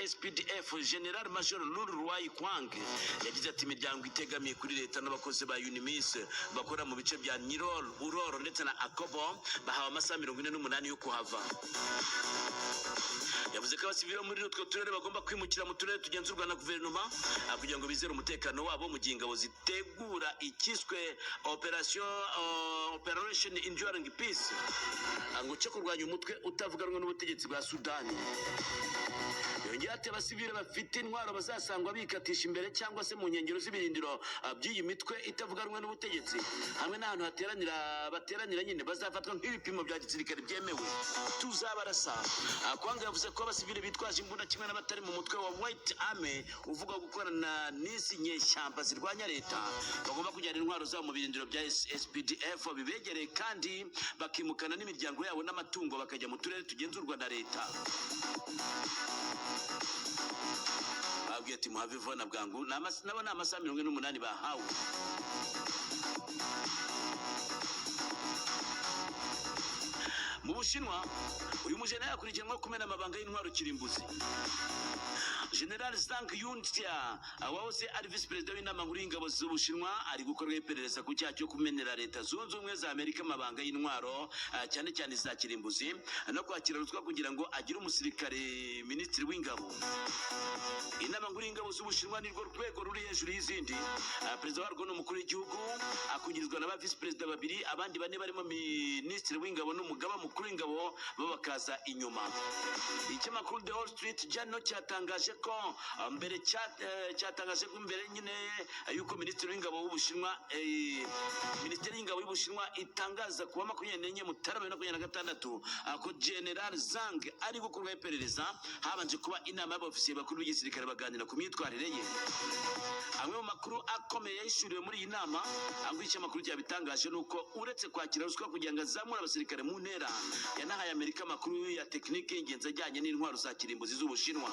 SSPDF, General Major Lul Ruai Kwang, yagize ati: "Imiryango itegamiye kuri leta n'abakozi ba UNMISS bakora mu bice bya Nyirol, Uror ndetse na Akobo bahawe amasaha 48 yo kuhava." Yavuze ko abasivili bo muri utwo turere bagomba kwimukira mu turere tugenzurwa na guverinoma kugira ngo bizere umutekano wabo, mu gihe ingabo zitegura ikiswe Operation Enduring Peace, ngo cyo kurwanya umutwe utavuga rumwe n'ubutegetsi bwa Sudani. Yongeye ati: "Abasivili bafite intwaro bazasangwa bikatisha imbere cyangwa se mu nkengero z'ibirindiro by'iyi mitwe itavuga rumwe n'ubutegetsi hamwe n'ahantu hateranira bateranira nyine, bazafatwa nk'ibipimo bya gisirikare byemewe, tuzabarasa." Kwanga yavuze ko abasivili bitwaje imbunda kimwe n'abatari mu mutwe wa White Army uvuga gukorana n'izi nyeshyamba zirwanya leta bagomba kujyana intwaro zabo mu birindiro bya SPDF bibegereye, kandi bakimukana n'imiryango yabo n'amatungo, bakajya mu turere tugenzurwa na leta. Babwiye ati: "Muhave vuba na bwangu." Nabo ni amasaha 48 bahawe. Mu Bushinwa, uyu mujenerali yakurikiranweho kumena amabanga y'intwaro kirimbuzi. General Zhang Yunxia, wahoze ari visi perezida w'inama nkuru y'ingabo z'Ubushinwa, ari gukorwaho iperereza ku cyaha cyo kumenera Leta Zunze Ubumwe za Amerika amabanga y'intwaro, cyane cyane za kirimbuzi, no kwakira ruswa kugira ngo agire umusirikare minisitiri w'ingabo. Inama nkuru y'ingabo z'Ubushinwa nirwo rwego ruri hejuru y'izindi. Perezida warwo ni umukuru w'igihugu, akungirizwa na ba visi perezida babiri, abandi bane barimo minisitiri w'ingabo n'umugaba mukuru w'ingabo bo bakaza inyuma. Ikinyamakuru The Wall Street Journal cyatangaje ko mbere cyatangaje ko mbere nyine yuko minisitiri w'ingabo w'Ubushinwa, minisiteri y'ingabo y'Ubushinwa itangaza kuwa 24 Mutarama 2026 ko General Zhang ari gukorwaho iperereza, habanje kuba inama y'abofisiye bakuru b'igisirikare baganira ku myitwarire ye. Amwe mu makuru akomeye yahishuriwe muri iyi nama, aho ikinyamakuru cyabitangaje, ni uko uretse kwakira ruswa kugira ngo azamure abasirikare mu ntera, yanahaye Amerika amakuru ya tekinike y'ingenzi ajyanye n'intwaro za kirimbuzi z'Ubushinwa.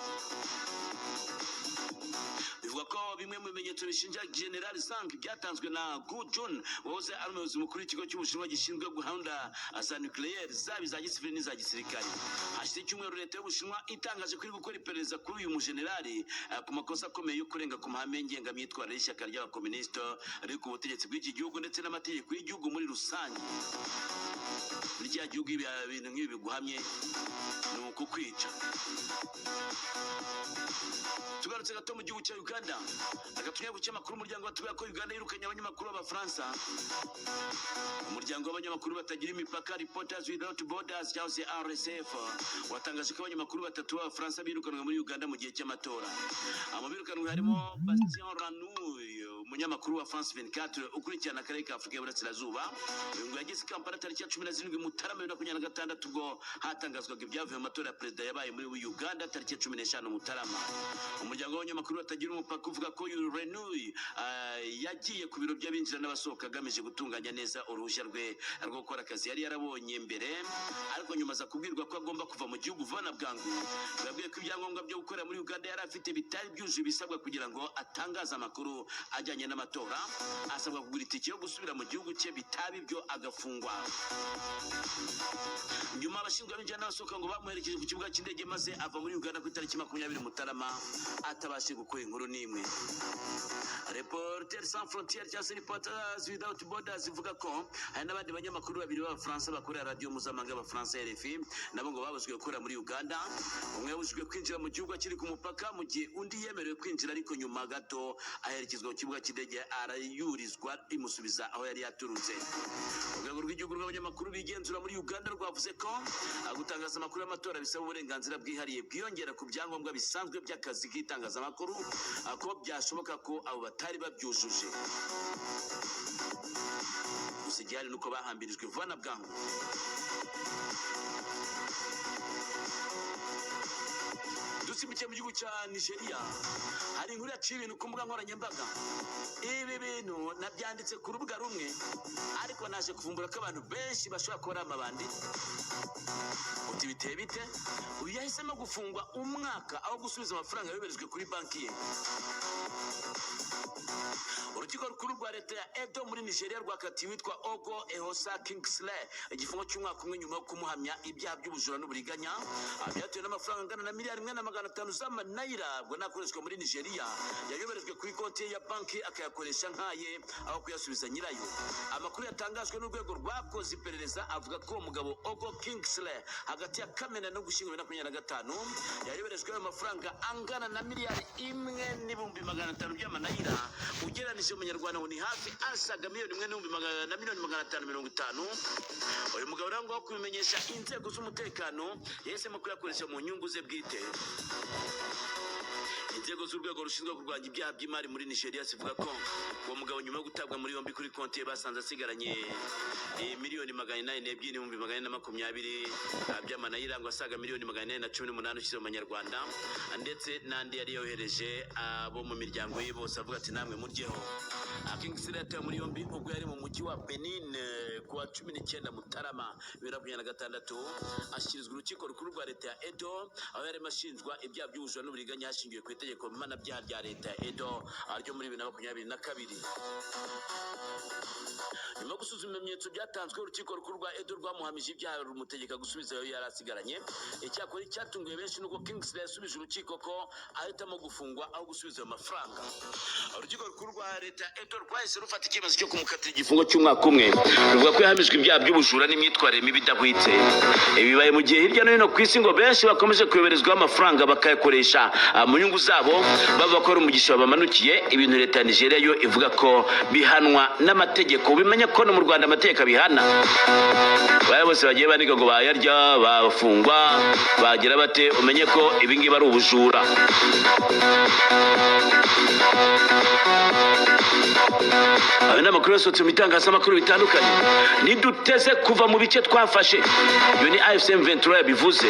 Bivuga ko bimwe mu bimenyetso bishinja General Zhang byatanzwe na Gu Jun, wahoze ari umuyobozi mukuru w'ikigo cy'Ubushinwa gishinzwe gahunda za nucléaire, zaba iza gisivili n'iza gisirikare. Hashize icyumweru leta y'Ubushinwa itangaje ko iri gukora iperereza kuri uyu mujenerali ku makosa akomeye yo kurenga ku mahame ngengamyitwarire y'ishyaka ry'abakomunisite riri ku butegetsi bw'iki gihugu ndetse n'amategeko y'igihugu muri rusange. Muri kiriya gihugu, ibintu nk'ibi biguhamye ni ukukwica. Tugarutse gato mu gihugu cya Uganda, agatumya ku kinyamakuru Umuryango batubwira ko Uganda yirukanye abanyamakuru b'Abafaransa. Umuryango w'abanyamakuru batagira imipaka, Reporters Without Borders cyangwa se RSF, watangaje ko abanyamakuru batatu b'Abafaransa birukanwe muri Uganda mu gihe cy'amatora. Abo birukanwe harimo Bastien Ranouille, umunyamakuru wa France 24 ukurikirana akarere ka Afurika y'Iburasirazuba. Uyu ngo yageze i Kampala tariki ya 17 Mutarama 2026, ubwo hatangazwaga ibyavuye mu matora ya perezida yabaye muri Uganda tariki ya 15 Mutarama. Umuryango w'abanyamakuru batagira umupaka uvuga ko uyu Renouille yagiye ku biro by'abinjira n'abasohoka agamije gutunganya neza uruhushya rwe rwo gukora akazi yari yarabonye mbere, ariko nyuma aza kubwirwa ko agomba kuva mu gihugu vuba na bwangu. Yabwiye ko ibyangombwa byo gukorera muri Uganda yari afite bitari byujuje ibisabwa kugira ngo atangaze amakuru ajyanye n'amatora, asabwa kugura itike yo gusubira mu gihugu cye, bitaba ibyo agafungwa. Nyuma abashinzwe abinjira n'abasohoka ngo bamuherekeje ku kibuga cy'indege, maze ava muri Uganda ku itariki 20 Mutarama atabashije gukora inkuru n'imwe. Reporters Sans Frontières cyangwa se Reporters Without Borders ivuga ko hari n'abandi banyamakuru babiri b'Abafaransa bakorera radiyo mpuzamahanga y'Abafaransa RFI, nabo ngo babuzwe gukorera muri Uganda. Umwe yabujijwe kwinjira mu gihugu akiri ku mupaka, mu gihe undi yemerewe kwinjira, ariko nyuma gato aherekezwa ku kibuga cy'indege, arayurizwa imusubiza aho yari yaturutse. Urwego rw'igihugu rw'abanyamakuru bigenzura muri Uganda rwavuze ko gutangaza amakuru y'amatora bisaba uburenganzira bwihariye bwiyongera ku byangombwa bisanzwe by'akazi k'itangazamakuru, ko byashoboka ko abo batari babyujuje. Gusa igihari ni uko bahambirijwe vuba na bwangu. Dusimbukiye mu gihugu cya Nigeria, hari inkuru yaciye ibintu ku mbuga nkoranyambaga. Ibi bintu nabyanditse ku rubuga rumwe, ariko naje kuvumbura ko abantu benshi bashobora kuba ari amabandi. Uti: "Biteye bite?" Uyu yahisemo gufungwa umwaka aho gusubiza amafaranga yoherejwe kuri banki ye. Urukiko rukuru rwa leta ya Edo muri Nigeria rwakatiye uwitwa Ogo Ehosa Kingsley igifungo cy'umwaka umwe nyuma yo kumuhamya ibyaha by'ubujura n'uburiganya, byatewe n'amafaranga angana na miliyari imwe na magana 500 z'amanayira, ubwo nakoreshwa muri Nigeria, yayoberejwe kuri konti ye ya banki akayakoresha nkaye aho kuyasubiza nyirayo. Amakuru yatangajwe n'urwego rwakoze iperereza avuga ko uwo mugabo Ogo Kingsley hagati ya Kamena no Gushyingo 2025 yayoberejwe ayo mafaranga angana na 1,500,000 by'amanayira, ugereranije mu manyarwanda ngo ni hafi asaga miliyoni 1 n'ibihumbi magana na miliyoni 550. Uyu mugabo rero ngo aho kubimenyesha inzego z'umutekano yahisemo kuyakoresha mu nyungu ze bwite. Inzego z'urwego rushinzwe kurwanya ibyaha by'imari muri Nigeria zivuga ko uwo mugabo nyuma yo gutabwa muri yombi kuri konti ye basanze asigaranye 802,420,000 by'amanayira, ngo asaga miliyoni 418 ushyize mu manyarwanda, ndetse n'andi yari yohereje abo mu miryango ye bose avuga ati namwe muryeho. Kingsley yatawe muri yombi ubwo yari mu mujyi wa Benin ku wa 19 Mutarama 2026, ashyikirizwa urukiko rukuru rwa leta ya Edo aho yarimo ashinjwa ibyaha by'ubujura n'uburiganya hashingiwe ku itegeko mpanabyaha rya leta ya Edo ryo muri 2022. Nyuma yo gusuzuma ibimenyetso byatanzwe, urukiko rukuru rwa Edo rwamuhamije ibyaha rumutegeka gusubiza ayo yari asigaranye. Icyakora icyatunguye benshi nuko Kingsley yasubije urukiko ko ahitamo gufungwa aho gusubiza ayo mafaranga. Urukiko rukuru rwa leta ya Edo rwahise rufata icyemezo cyo kumukatira igifungo cy'umwaka umwe, ruvuga ko yahamijwe ibyaha by'ubujura n'imyitwarire mibi idahwitse. Ibi bibaye mu gihe hirya no hino ku isi ngo benshi bakomeje kuyoberezwaho amafaranga bakayakoresha mu nyungu zabo, bavuga ko ari umugisha wabamanukiye, ibintu leta ya Nigeria yo ivuga ko bihanwa n'amategeko. Bimenye ko no mu Rwanda amategeko abihana. Baya bose bagiye bandika ngo bayarya bafungwa bagira bate, umenye ko ibingibi ari ubujura. Ayo ni amakuru yasohotse mu bitangazamakuru bitandukanye. Niduteze kuva mu bice twafashe, iyo ni AFC M23 yabivuze.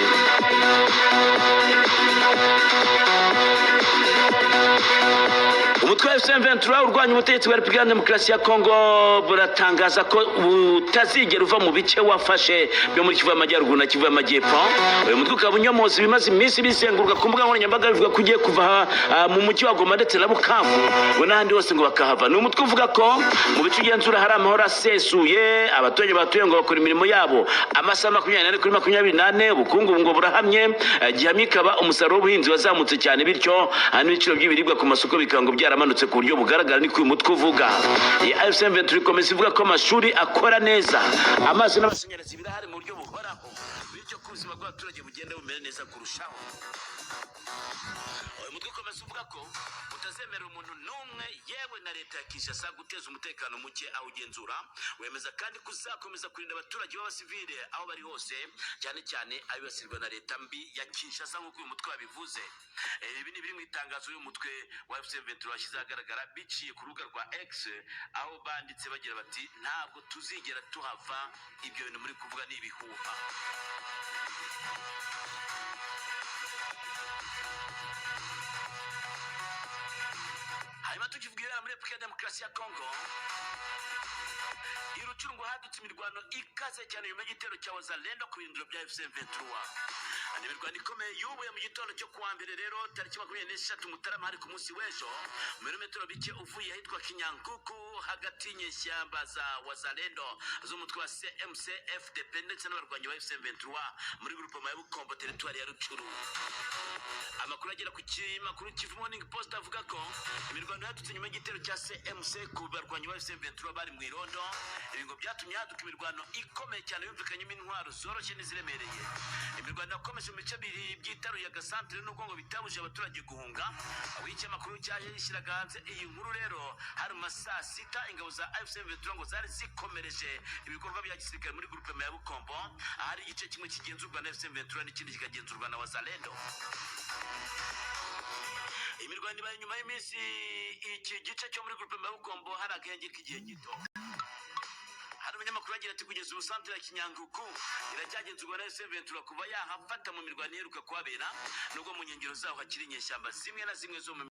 Umutwe wa AFC M23 urwanya ubutegetsi bwa Repubulika ya Demokarasi ya Kongo buratangaza ko butazigera uva mu bice wafashe byo muri Kivu y'Amajyaruguru na Kivu y'Amajyepfo. Uyu mutwe ukaba unyomoza ibimaze iminsi bizenguruka ku mbuga nkoranyambaga bivuga ko ugiye kuva mu mujyi wa Goma ndetse na Bukavu ngo n'ahandi hose ngo bakahava. Ni umutwe uvuga ko mu bice ugenzura hari amahoro asesuye, abaturage batuye ngo bakora imirimo yabo amasaha 24 kuri 24, ubukungu ngo burahamye, gihamya ikaba umusaruro w'ubuhinzi wazamutse cyane, bityo n'ibiciro by'ibiribwa ku masoko bikaba ngo byaramanutse ku buryo bugaragara, niko uyu mutwe uvuga. Iyi AFC M23 ikomeza ivuga ko amashuri akora neza, amazi n'amashanyarazi birahari mu buryo buhoraho, bityo ko ubuzima bw'abaturage bugenda bumera neza kurushaho. Uyu mutwe ukomeza uvuga ko utazemerera umuntu n'umwe yewe na leta ya Kinshasa guteza umutekano muke awugenzura. Wemeza kandi ko uzakomeza kurinda abaturage b'abasivile aho bari hose, cyane cyane abibasirwa na leta mbi ya Kinshasa nk'uko uyu mutwe wabivuze. Ibi ni biri mu itangazo y'umutwe wa AFC M23 washyize ahagaragara biciye ku rubuga rwa X, aho banditse bagira bati ntabwo tuzigera tuhava, ibyo bintu muri kuvuga ni ibihuha. Hanyuma tukivuga ibibera muri Repubulika ya Demokarasi ya Kongo, i Rucuru ngo hadutse imirwano ikaze cyane nyuma y'igitero cya Wazalendo ku birindiro bya AFC M23. Ni imirwano ikomeye yubuye mu gitondo cyo kuwa mbere rero tariki 23 Mutarama, hari ku munsi w'ejo, mu birometero bike uvuye ahitwa Kinyankuku hagati y'inyeshyamba za Wazalendo z'umutwe wa CMC FDP ndetse n'abarwanyi ba AFC M23 muri groupement ya Bukombo, teritwari ya Rucuru. Amakuru agera ku kinyamakuru Kivu Morning Post avuga ko imirwano yadutse nyuma y'igitero cya CMC ku barwanyi ba AFC M23 bari mu irondo. Ibi ngo byatumye haduka imirwano ikomeye cyane yumvikanyemo intwaro zoroshye n'iziremereye. Imirwano yakomeje mu bice bibiri byitaruye agasantere nubwo ngo bitabujije abaturage guhunga. Aho ikinyamakuru cyashyiraga hanze iyi nkuru rero hari mu ma saa sita, ingabo za AFC M23 ngo zari zikomereje ibikorwa bya gisirikare muri groupement ya Bukombo, ahari igice kimwe kigenzurwa na AFC M23 n'ikindi kikagenzurwa na Wazalendo. Imirwano ibaye nyuma y'iminsi iki gice cyo muri groupement ya Bukombo hari agahenge k'igihe gito. Hari umunyamakuru agira ati kugeza ubu santere ya Kinyanguku iracyagenzurwa na AFC M23 kuva yahafata mu mirwano iheruka kuhabera, nubwo mu nkengero zaho hakiri inyeshyamba zimwe na zimwe zo mu